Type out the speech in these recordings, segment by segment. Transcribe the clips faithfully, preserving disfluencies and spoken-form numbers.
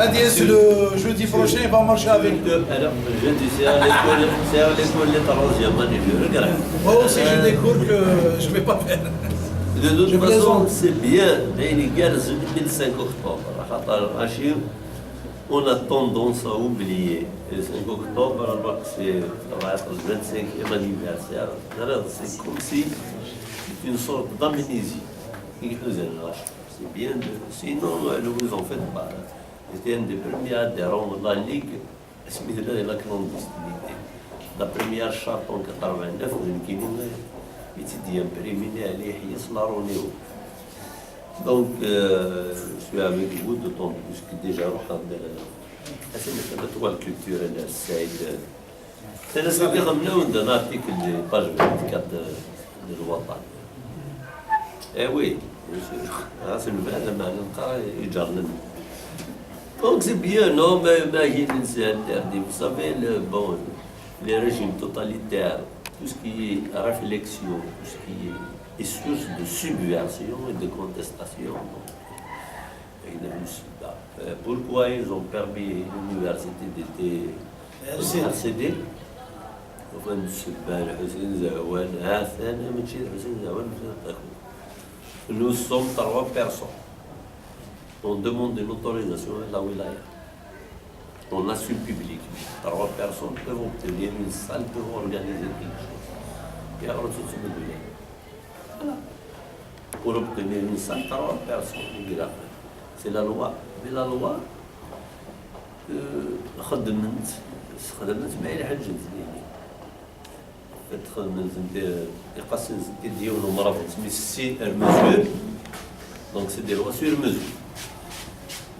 Adiès, le jeudi prochain, il va marcher avec nous. Alors, je dis, c'est à l'école, c'est à l'école les troisième année, je regrette. Moi aussi, je découvre que je vais pas faire. De toute Je façon, plaisante. C'est bien, mais il gare le cinq octobre. خاطر ماشي, on a tendance à oublier. Le cinq octobre, alors que c'est le vingt-cinquième anniversaire. Alors, c'est comme si c'est une sorte d'amnésie. C'est bien, de, sinon, ne vous en faites pas. J'étais un des premiers adhérents de la Ligue. Asmi tella di la clandestinité. La première charte en quatre-vingt-neuf, d nekkini i tt-id-yimprimin Ali Yeḥya s la Ronéo. Donc, euh, je suis avec vous, d'autant plus que déjà ruḥeɣ-d, euh, à la culture, à la Saïd. C'est la seule qui ramène un article de page vingt-quatre de, de Lwatan. Eh oui, bien sûr. Ah, c'est une vraie demande. Donc c'est bien, non, mais, mais il est interdit. Vous savez, le, bon, les régimes totalitaires, tout ce qui est réflexion, tout ce qui est, est source de subversion et de contestation. Donc, il y a eu cela. Euh, pourquoi ils ont permis l'université d'être R C D. R C D? Enfin, c'est bien, Hussein Zawan, ah, c'est un, mais c'est Hussein Zawan, c'est un peu. Nous sommes trois personnes. On demande une autorisation à la wilaya. On assume public. Trois personnes peuvent obtenir une salle pour organiser quelque chose. Et alors, tout se met bien. Voilà. Pour obtenir une salle, trois personnes. C'est la loi. Mais la loi, euh, خدمت خدمت مع الحاج الزبيدي. Fait, خدمت iqassen n yiwen umrabeḍ, mais c'est sur mesure. Donc c'est des lois sur mesure.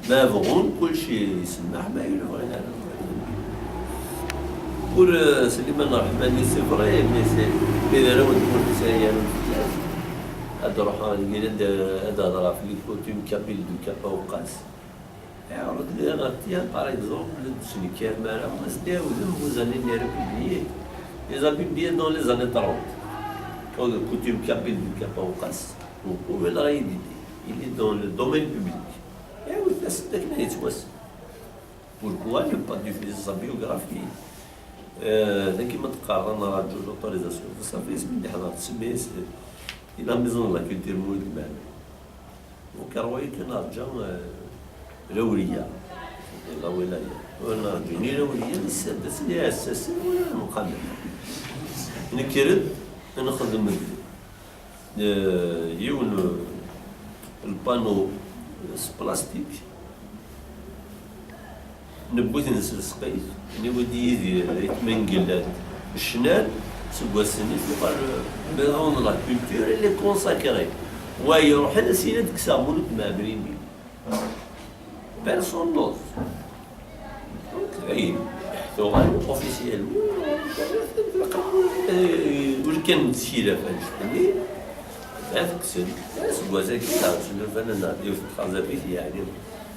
Ma bɣun, kulci isemmaḥ, ma ur bɣin ara. Ur, euh, Sliman Ṛeḥmani, c'est vrai, mais c'est, mais d arraw n tmurt i sɛiɣ fell-as. Ad ruḥeɣ ad, ad, ad hedreɣ ɣef les coutumes kabyles de Kappa Uqas. Iɛreḍ-d ɣer tiens, par exemple, d-tesnekkarem ara, c'est-à-dire, vous allez les républier. Les a publiés dans les années trente. Quand le coutume kabyle de Kappa Uqas, vous pouvez le rééditer. Il est dans le domaine public. Et oui, c'est ça que c'est. Pourquoi ne pas diffuser sa biographie? Euh, dès qu'il m'a dit, on a l'autorisation. Vous savez, c'est une des, c'est, c'est la maison de la culture Mouloud Mali. Donc, روايتي نرجع، آه، الأولياء. الأولياء. ونرجع الأولياء، السادس اللي أسس ولا المقدم. نكرد، نخدم، آه، يون، آه، البانو، آه، بلاستيك. Newwi-t neslesqi-t, niwi-d Yidir, ayt Mengellat, cnan, seg wass-nni tuɣal, maison de la culture, elle est consacrée. Wa iruḥen, as-yini ad kkseɣ Mulud Mɛemmri-nni. Personne n'ose. Donc, ayen, tuɣal officiellement, ur kan n tcilaf annect-nni, ad kksen. Seg wass-agi, seg wass-agi, yiwet n txazabit, yeɛni,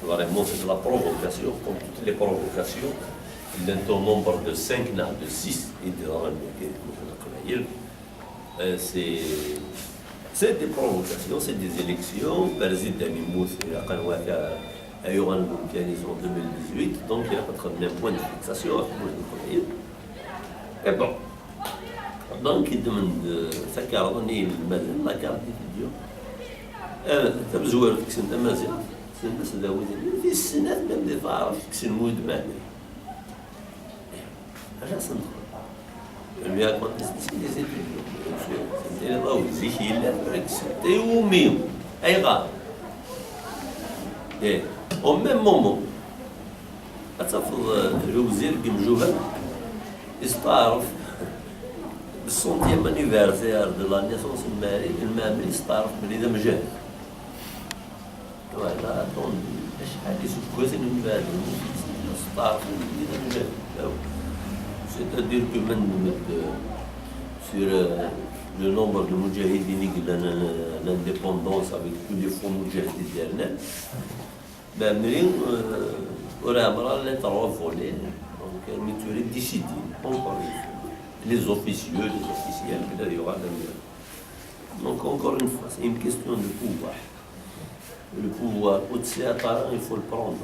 vraiment, c'est de la provocation, comme toutes les provocations. Llant au nombre de cinq neɣ de six i d-yeḍran deg Leqbayel. Euh, c'est, c'est des provocations, c'est des élections. Prezidant yemmut, ilaq ad nwata, ayuɣal n umkan-is en deux mille dix-huit, donc ilaq ad xedmen un point de fixation ɣef tmurt n Leqbayel. Et bon, donc yeddem-d, euh, takarḍa-nni n yinelmaden, la carte d'étudiant. Euh, tamezwarut kksen tamaziɣt, kksen-as d awid-nni, tis snat, même di taɛrabt, kksen Mulud Mɛemmri. Acu ad s-nexdem? Lui raconter ceci des étudiants. Bien sûr, c'est des étudiants. Zik yella, tura kksen. Iwumi? Ayɣer? Eh, au même moment, ad tafeḍ, euh, lewzir deg yimjuhad, yesteɛref le centième anniversaire de la naissance n Mɛemmri, n Mɛemmri, yesteɛref belli d amjahed. Voilà, donc, acḥal iseggasen mbeɛd, yesteɛref belli d amjahed. C'est-à-dire que même, euh, sur, euh, le nombre de mujahidin i yellan à l'indépendance avec tous les faux mujahidin i d-yernan, Mɛemmri, euh, ur ɛemmer ara les trois volets, donc, armi tura décidé, encore une fois. Les officieux, les officiels, que là, il y aura même, donc, encore une fois, c'est une question de pouvoir. Le pouvoir, au-dessus, il faut le prendre.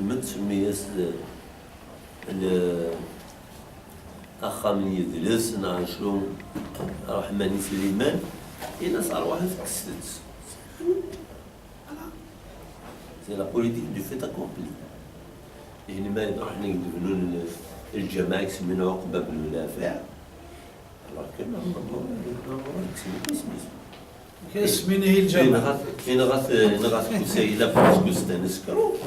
Tsemmi-yas axxam n yidles neɣ acu, Ṛeḥman i Sliman, ini-as ṛwaḥ tekkes-tt. C'est la politique du fait accompli. Ihi ma ruḥen ad d-bnun lǧameɛ i isemmin Ɛuqba ben Nafiɛ, alors que non, non, non, non, non, c'est une business. Isem-inih i lǧameɛ. Inɣa-t, inɣa-t, inɣa-t Kusayla parce que c'est un escroc.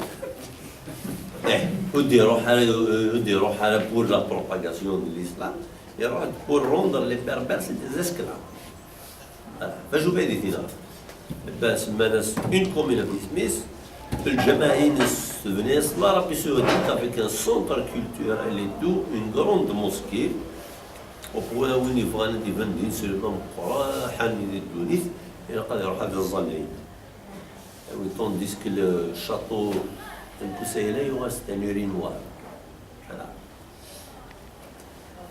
Eh, ur d-iruḥ ara, ur d-iruḥ ara pour la propagation de l'islam, iruḥ pour rendre les berbères c'est des esclaves. Voilà. Acu kan i d-yenɣa. Ben, semman-as une commune avec isem-is, lǧameɛ-ines tebna-yas l'Arabie Saoudite avec un centre culturel et tout, une grande mosquée. Au point win yebɣan ad d-iban d inselma meqqran, ḥani di ddunit, ilaq ad iruḥ ad iẓẓal ayen. Oui, tandis que le château n Kusayla yuɣal c'est un urinoir. Voilà.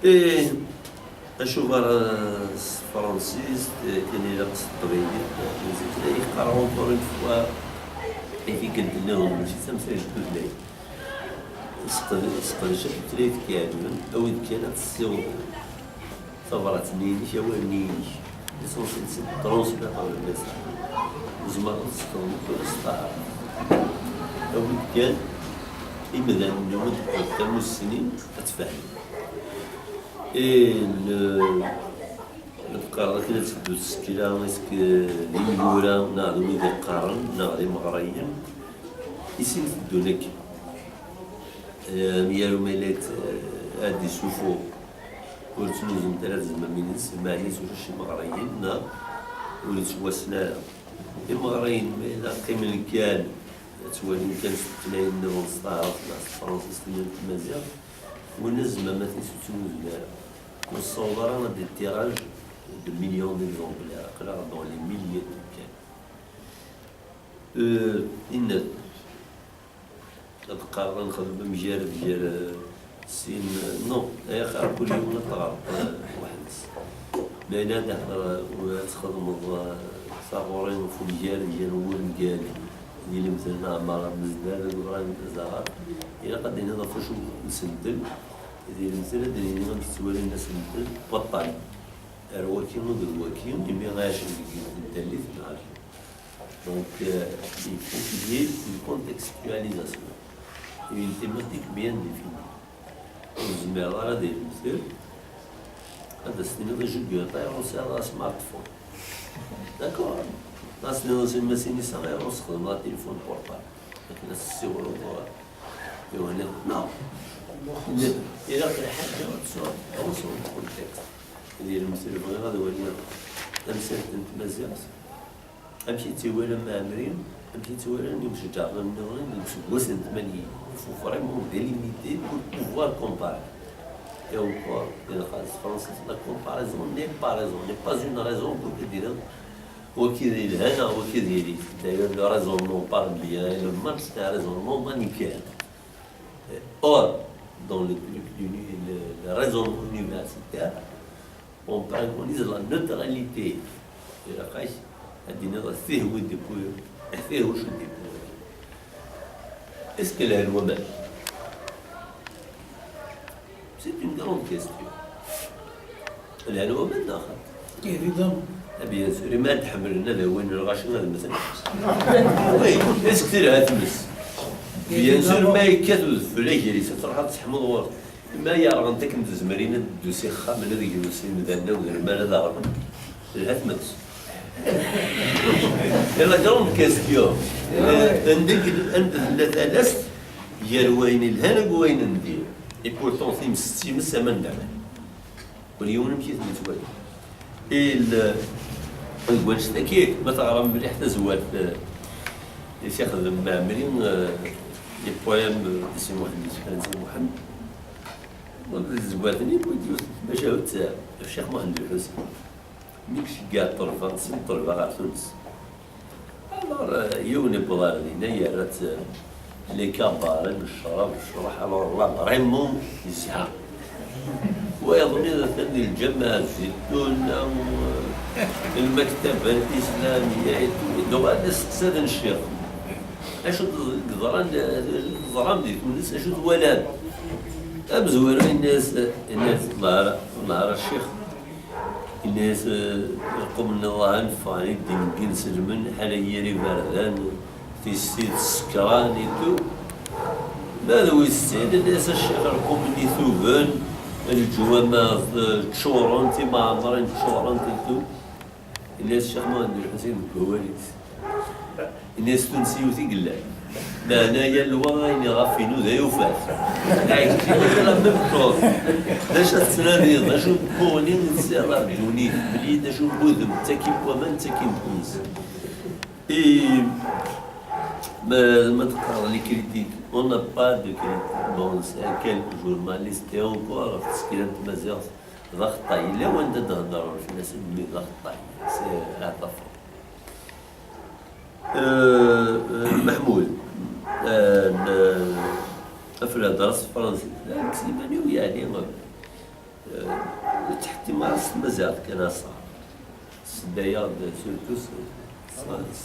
Et acuɣer s tefransist, akken ilaq s teqbaylit, yeqqar encore une fois, i tikkelt nniḍen, mačči d tamsalt n tutlayt. Sqed-, sqedcen tutlayt kan, awi-d kan ad tessiwḍeḍ tabrat-nni-inek, awal-nni-inek. L'essentiel, c'est de transmettre le message. Tzemreḍ ad tessexdmeḍ tura s taɛrabt. Awi-d kan imdanen-nni, ad d-wwin tamussni, ad tfehmem. Et le, ad qqareḍ akken ad teddu tsekla, est-ce que d imyura, neɣ d wid iqqaren, neɣ d imeɣriyen, i sin teddun akka. Eh, amyaru ma yella yet-, eh, ad d-isuffeɣ, ur ttnuzunt ara tzemmam-ines, lmeɛna-is ulac imeɣriyen, neɣ ur yettwassen ara. Imeɣriyen ma yella qqimen kan, ad ttwalin kan s tutlayin nniḍen, s taɛrabt neɣ s tefransist neɣ s tmaziɣt, winna zzmama-t-is ur ttnuzun ara. Ur tessaweḍ ara à des tirages de millions d'exemplaires, aql-aɣ dans les milliers kan. Euh, inna-t, ad qqareɣ ad nexdem amgarad gar, euh, sin, euh, non, axir kul yiwen ad t-ɣreḍ, euh, weḥd-s. Ma yella ad d-tehder, euh, ad txedmeḍ, euh, taɣuri ɣef umgarad gar wungal d ilemten Ɛmar Mezdad d Ibrahim Tazaɣart, ilaq ad d-tiniḍ ɣef wacu n usentel d ilemten, ad d-nini amek ttwalin asentel, baṭṭal. Ar waki akked waki, imi ɛacen deg yiwet n tallit, neɣ acu. Donc, euh, il faut qu'il y ait une contextualisation et une thématique bien définie. Ur tezmireḍ ara di lemtel ad as-tiniḍ i jugurṭa ur sɛiɣ ara smartphone. D'accord? Ad as-tiniḍ i yemma-s-ines ur sxedmeɣ ara téléphone portable. Akken ad tessiwleḍ i wayen nniḍen. Non. Ilaq lḥaǧa ad tesɛuḍ, ad tesɛuḍ contexte. Di lemtel bɣiɣ ad waliɣ tamsalt n tmaziɣt. Amek i tt-iwalan Mɛemmri, amek i tt-walan imceǧǧaɛen nniḍen deg useggas n tmanyin. Il faut vraiment délimiter pour pouvoir comparer. Et encore, ilaq s tefransist, la comparaison n'est pas raison, n'est pas une raison pour que d-iniḍ waki d ilhan neɣ waki d yiri. D'ailleurs, le raisonnement parle bien, et le match, c'est un raisonnement manichéen. Or, dans le, le, le, le raisonnement universitaire, on préconise la neutralité. Ilaq-ak ad d-tiniḍ atih wi d-yewwi, atih wacu d-yewwi. Est-ce que lhan waman? C'est une grande question. Lhan waman, neɣ? Évidemment. Ah, bien sûr, imi ad ḥemmlen ad awin lɣaci ad mmten. Oui, est-ce que telha tmes? Bien sûr, ma yekkat udfel ager-is, ad truḥ ad teḥmuḍ ɣur-s. Ma yerɣent akken tzemrin ad ddu s ixxamen ad grun s imdanen akked lmal ad hṛben. Telha tmes. Et la grande question, anda, anda tella talast gar wayen ilhan akked wayen n dir? Et pourtant, times s times, aman d aman. Ur yiwen amek i ten-yettwali. Il, deg wanect-agi, ma teɣram mliḥ tazwart, eh, i s-ixdem Mɛemmri, eh, les poèmes de Si Muḥend Yusef Fransi Muḥend. Di tezwart-nni, yewwi-d yiwet n tmacahut, eh, ɣef Ccix Muḥend Lḥusin. Mi iceggeɛ ṭṭelba, sin ṭṭelba ɣer Tunes. Alors, euh, yiwen yewweḍ ɣer dinna, yerra-tt, euh, les cabarets, ccrab, ccḍeḥ, alors là, vraiment, yezha. Wayeḍ-nni atan di lǧameɛ Zitun, euh, lmektaba n Islamia et tout. Donc, ad nesteqsi ad ncir. Acu d-, yeḍran, teẓram di Tunes, acu twalam? Amezwaru yenna-yas, yenna-yas: "Wellah ara, wellah ara a ccix." Yenna-yas: "Lqum-nni ḍahen ffɣen-d d ineggi n selmen, ḥala yir iberdan, tissit sekran et tout." Ma d wis sin, yenna-yas: "A ccix, lqum-nni tuben, leǧwamaɛ ččurent, timeɛmarin ččurent et tout." Yenna-yas Ccix Muḥend Ulḥusin deg wawal-is. Yenna-yas: "Tunesiyut i yellan. Meɛna yal wa ayen iɣef inuda yufa-t." Ɛeǧǧib, la même chose. D acu ad tettnadiḍ? D acu n tmuɣli i tesɛiḍ ɣer ddunit? Mel-iyi-d d acu n wudem, d tagi n waman, d tagi n tmes. Et ma, ma teqqareḍ les critiques, on n'a pas de critiques. Bon, c'est un quelques journalistes et encore, ɣef tsekla n tmaziɣt, d axeṭṭay. Yella wanda d-heddren fell-as, mi d axeṭṭay. C'est à ta faute. Euh, euh, Mahmoud, euh, n-, ɣef lhedra s tefransist, la, nekk s iman-iw, yeɛni, euh, ur ttḥettimeɣ ara s tmaziɣt kan ass-a. Tessedday-aɣ-d surtout s, s, s, s,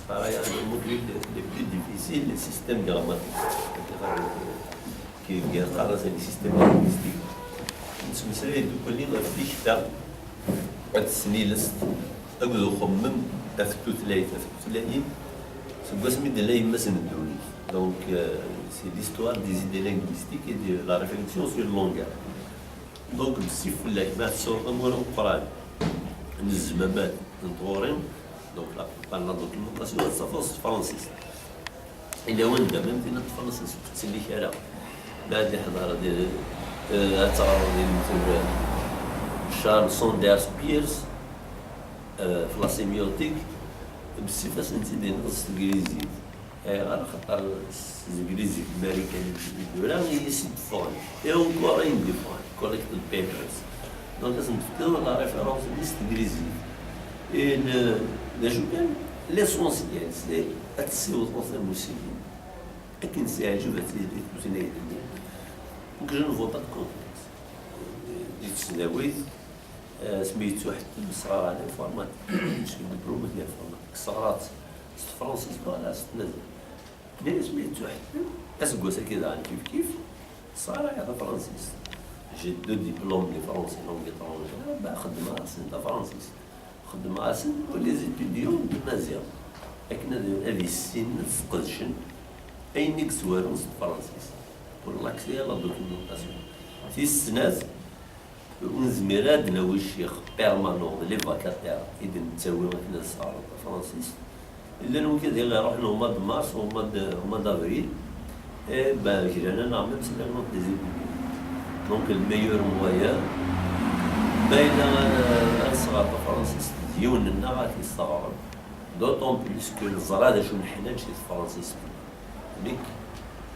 les modules les plus difficiles, le système grammatique. Qui, qui est un système linguistique. Nettmeslay-d ukkenni ɣef tikta, ɣef tesnilest, akked uxemmem ɣef tutlayt, ɣef tutlayin, seg wasmi d-tella yemma-s n ddunit. Donc, euh, c'est l'histoire des idées linguistiques et de la réflexion sur le langage. Donc, bessif fell-ak, ma tesɛuḍ amur ameqqran n zzmamat n tɣuri, donc, la plupart n la documentation, ad tafeḍ s tefransist. Yella wanda, même dinna tefransist, ur tettsellik ara. Baɛd iḥḍer, euh, ad teɣreḍ di lmetr, euh, Charles Sanders Peirce, euh, ɣef la sémiotique, bessif ad sen-tt-id-tiniḍ s teglizit. Ayɣer? Axaṭer s teglizit n Marikan i d-ura i s-d-ffɣen. Et encore ayen d-iffɣen, collected papers. Donc, ad sen-tefkiḍ la référence-nni s teglizit. Et le, d acu kan, l'essentiel, c'est ad tessiwḍeḍ tamussni akken s-iɛǧeb ad tili tutlayt-nni. Donc, je ne vois pas de complexe. Di tesdawit, asmi yettuḥettem, sɣareɣ l'informatique. J'ai une diplôme de l'informatique. Sɣareɣ-tt s tefransist, voilà, s tmaziɣt. Mi asmi yettuḥettem, aseggas-agi daɣen kif kif, sɣareɣ tafransist. J'ai deux diplômes de français langue étrangère, bah, xeddmeɣ-asen tafransist. Xeddmeɣ-asen pour les étudiants de maziɣ, akken ad, ad issinen ad sqedcen ayen i yettwarun s tefransist pour l'accès à la documentation. Tis snat, ur nezmir ara ad d-nawi ccix permanent, les vacataires i d-nettawi akken ad sɣaren tafransist. Llan wigad i ɣ-iruḥen au mois de mars, au mois de, au mois d'avril, et ben, gran-aneɣ même c'est la langue des étudiants. Donc, le meilleur moyen, ma yella ad, ad nesɣer tafransist d yiwen-nneɣ ad t-yesseɣren. D'autant plus que neẓra d acu neḥwaǧ si tefransist. Nekk,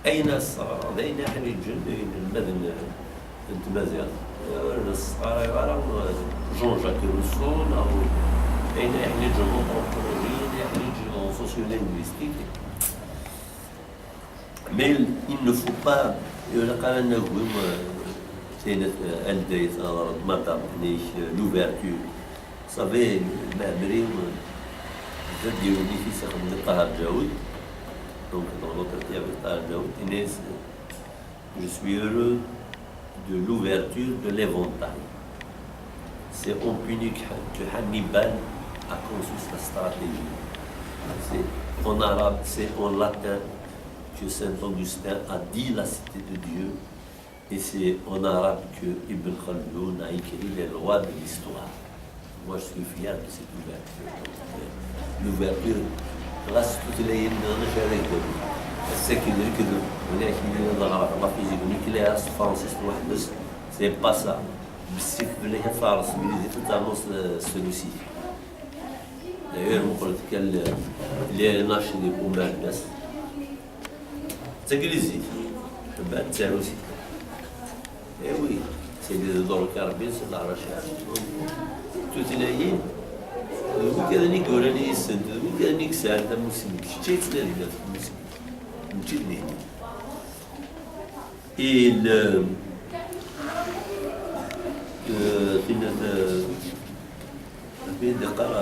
ayen ara sseɣreɣ, d ayen iḥriǧen inelmaden n tmaziɣt. Ur sseɣrayeɣ ara Jean-Jacques Rousseau, neɣ ayen iḥriǧen en anthropologie, ayen iḥriǧen en sociolinguistique. Mais il ne faut pas, ur ilaq ara ad nagi, euh, tin, euh, anda i thedreḍ, madame, nek, euh, l'ouverture. Safi, Mehmeri, euh, d yiwen i t-ixedmen i Ṭaher Ǧawed. Donc, dans l'entretien avec Ṭaher Ǧawed, yenna-yas, je suis heureux de l'ouverture de l'éventail. C'est en punique que Hannibal a conçu sa stratégie. C'est en arabe, c'est en latin que saint Augustin a dit la cité de Dieu, et c'est en arabe que Ibn Khaldun a écrit les lois de l'histoire. Moi, je suis fier de cette ouverture. Donc, euh, l'ouverture, ɣas tutlayin-nniḍen acu ara yeggan. Ass-agi d lekdeb, walakin ad ɣreɣ la physique nucléaire s tefransist weḥd-s, c'est pas ça. Bessif fell-ak ad taɣreḍ s teglizit, ad ternuḍ s, s trusit. D'ailleurs, muqlet kan le, les N H des Pomernes. D taglizit, mbeɛd d tarusit. Eh oui, c'est des Dork Arbin, c'est de la recherche. Tutlayin, d wigad-nni i yuran yis-sent, d wigad-nni i yesɛan tamussni, kečč ay yettnadin ɣef tmussni, mačči d nitni. Et le, euh, tin, euh, Akken i d-iqqar, euh,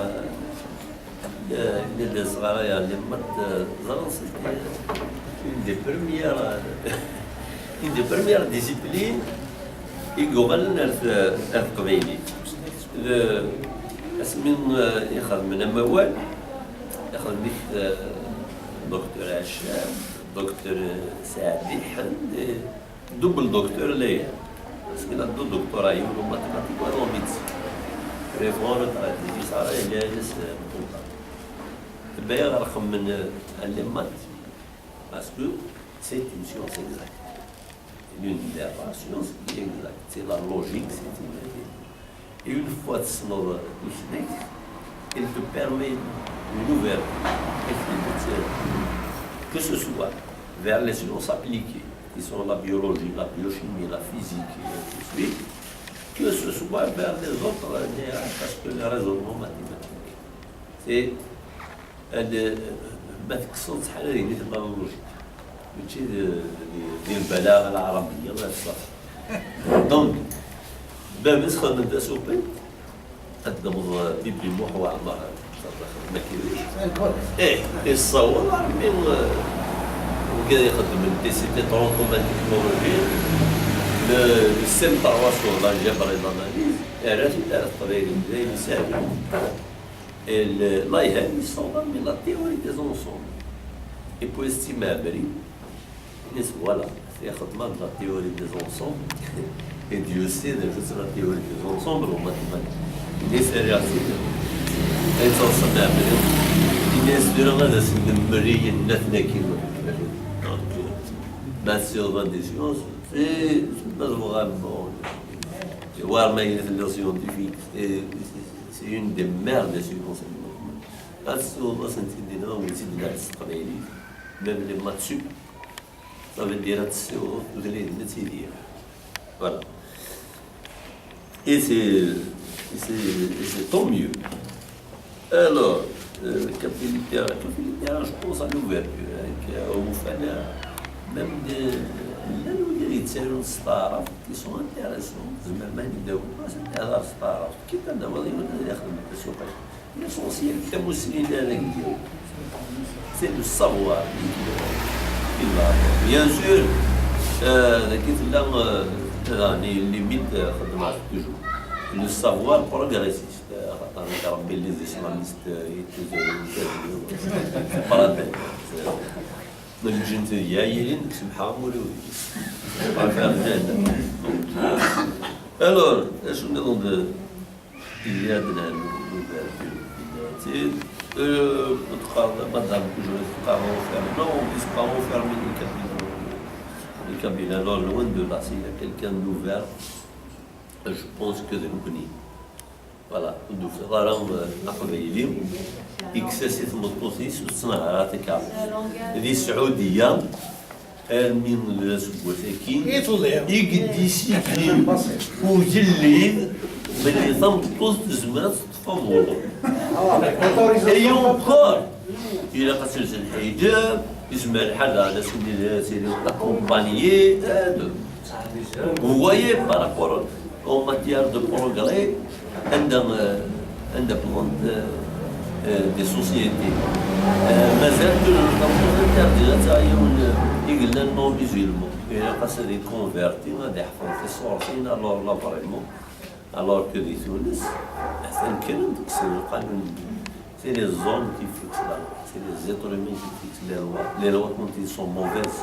Anda d-nesɣaray les maths, ẓran, c'était une des premières, une des premières disciplines i yuɣalen ar t-, ar teqbaylit. D asmi i xedmen amawal, ixdem-it docteur Ɛacab, docteur Saɛdi Ḥend, double docteur laya. Parce qu'il a deux doctorats, yiwen en mathématiques, yiwen en médecine. Référent, il est content. Baya ɣer xemmen les maths, parce que c'est une science exacte. L'univers, la science qui est exacte. C'est la logique, c'est une vérité. Et une fois tessneḍ tusnakt, elle te permet une ouverture, que ce soit vers les sciences appliquées, qui sont la biologie, la biochimie, la physique, et ainsi de suite, que ce soit vers les autres, euh, parce que le raisonnement mathématique, c'est, euh, de, ma tekkseḍ ttḥal ad yili tebɣa logique. Mačči d, d, d lbalaɣa lɛarabiya, ma tṣaḥ. Donc, baba-s xedmen d asuqi, ad d-tawḍeḍ Bibi Muḥ Waɛmer, xedmen akka. Ih, yessaweḍ armi, eh, wigad ixeddmen des cités tronquement technologies, le, le système trois sur l'algèbre et l'analyse, yerra-t-id ar teqbaylit, d ayen isehlen. Et le, Layhan yessaweḍ armi la théorie des ensembles. Et puis, Esti Mɛemmri, Yes, voilà. C'est la théorie des ensembles. Et Dieu sait, de toute la théorie des ensembles en mathématiques. Yes, c'est la théorie. Et ça, ça m'a appelé. Yes, c'est la, c'est le mari, il y a une autre qui me. Donc, ma science des sciences, c'est, c'est pas vraiment. Et voir, mais il est scientifique. C'est, c'est une des mères des sciences. Ad tessiwḍeḍ-asent-id dinna, ur tt-id-ners s teqbaylit, même les maths sup, ça veut dire ad tessiwḍeḍ tutlayt-nni ad tidir. Voilà. Et c'est, et c'est, et c'est tant mieux. Alors, euh, café littéraire, café littéraire, je pense à l'ouverture, hein, que, euh, au fond, euh, même des, même des littérateurs, qui sont intéressants, même des, c'est intéressant, qui t'en a, qui t'en a, L'essentiel, c'est le savoir. Bien sûr, euh, dagi tella, euh, tella une limite, euh, toujours. Le savoir progressiste. Euh, les islamistes, euh, c'est parenthèse. Donc, je ne sais, il y a, il y a une, c'est pas un mot, oui. Alors, je me demande, Yya-d nɛellu ugar n tewlatin. Euh, teqqar, madame, je vais faire refermer. Non, on dit pas refermer le cabinet. Le cabinet, alors, loin de là, s'il y a quelqu'un d'ouvert, je pense que de l'oubli. Voilà, ur d-tufiḍ ara, euh, aqbayli, yekkes-as i tmeṭṭut-is ur tettnehar ara takerrust. Di Sɛudiyya, armi d aseggas-agi i d-isikli ugellid belli tameṭṭut tezmer ad teṭṭef aḍu. Et encore, ilaq ad telsen lḥijab, yezmer lḥal ad as-nini d tili akompanye, eh, vous voyez, par rapport en matière de progrès, anda, euh, anda wwḍent, euh, euh, des sociétés. Euh, mazal tura tameṭṭut interdit ad taɣ yiwen, euh, i yellan non musulman. Ilaq-as ad iconverti, ad iḥfeḍ tiṣurtin, alors là, vraiment. Alors que di Tunes, atan kkren deg-sen lqanun. C'est les hommes qui fixent la loi, c'est les êtres humains qui fixent les lois. Les lois, quand elles sont mauvaises,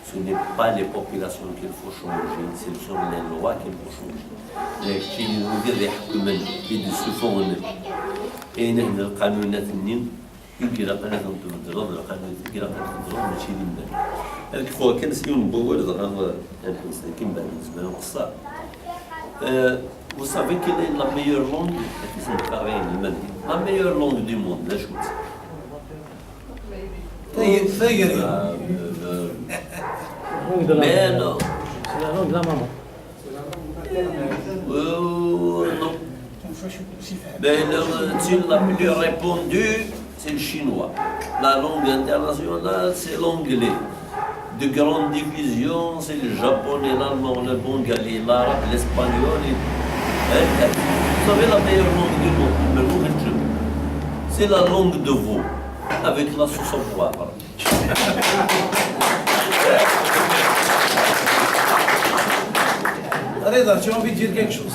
ce n'est pas les populations qu'il faut changer, ce sont les lois qu'il faut changer. Laakin wid iḥekmen, i d-issuffuɣen ayen akken lqanunat-nni, i ilaq ad ten-tbeddleḍ, lqanun i ilaq ad tbeddleḍ, mačči d iman. Ad kfuɣ kan s yiwen n wawal, dɣa, eh, ad nḥewwes dagi, mbeɛd nezmer ad nqeṣṣer. Euh, vous savez quelle est la meilleure langue? La meilleure langue du monde, d acu-tt? Tayri. Ah, euh, euh, mais non. C'est la langue de la maman. Euh, non. Mais la, celle la plus répandue, c'est le chinois. La langue internationale, c'est l'anglais. De grande diffusion, c'est le japonais, l'allemand, le bengali, l'arabe, l'espagnol. Et, hein, vous savez, la meilleure langue du monde, le monde est C'est la langue de veau avec la sauce au poivre. Reda, tu as envie de dire quelque chose?